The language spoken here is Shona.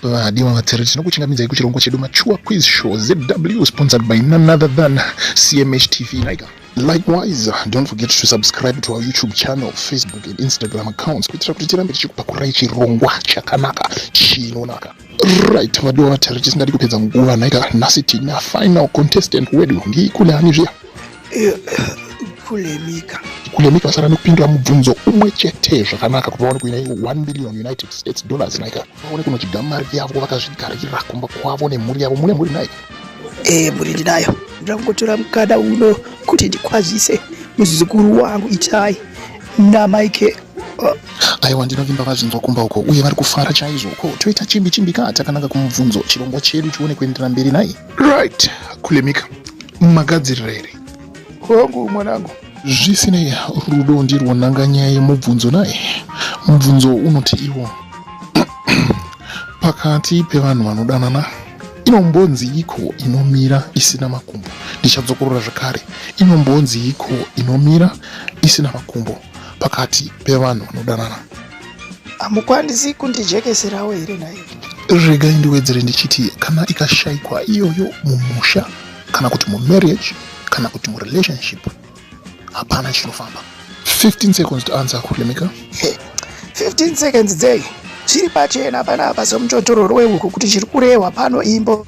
Vadiwa vateereri, tinokuchingamidzai kuchirongwa chedu Mature Quiz Show ZW, sponsored by none other than CMH TV. Naika. Likewise, don't forget to subscribe to our YouTube channel, Facebook and Instagram accounts kuitira kuti tirambe tichikupakurai chirongwa chakanaka chinonaka. Right, vadiwa vateereri, tisingadi kupedza nguva naika, nhasi tina final contestant wedu ndiKulani zviya. Kulemika. Kulemika vasara nekupindura mubvunzo umwe chete zvakanaka kuti vaone kuina 1 million United States dollars naika, vaone kunochiga mari yavo vakazvigarira kumba kwavo nemhuri yavo. Mune mhuri naika? Mhuri ndinayo. Ndoda kungotora mukana uno kuti ndikwazise muzukuru wangu Itai naMike. Aiwa, ndinovimba vazvinzwa kumba uko uye vari kufara chaizvo. Ko toita chimbi chimbi ka, takananga kumubvunzo, chirongwa chedu chione kuendera mberi nai. Right, Kulemika, magadzirira here? Hongu, mwanangu. Zvisinei, rudo ndirwo nhanganyaya yemubvunzo naye. Mubvunzo unoti iwo, pakati pevanhu vanodanana, inombonzi iko inomira isina makumbo? Ndichadzokorora zvakare, inombonzi iko inomira isina makumbo pakati pevanhu vanodanana? Hamukwanisi kundijekeserawo here naiwe? Regai ndiwedzere ndichiti kana ikashayikwa iyoyo mumusha, kana kuti mumarriage, kana kuti murelationship, hapana chinofamba. 15 seconds to answer, Kulemika. 15 seconds dzei? Zviri pachena panapa semuchotororo wehuku kuti chiri kurehwa pano imbo.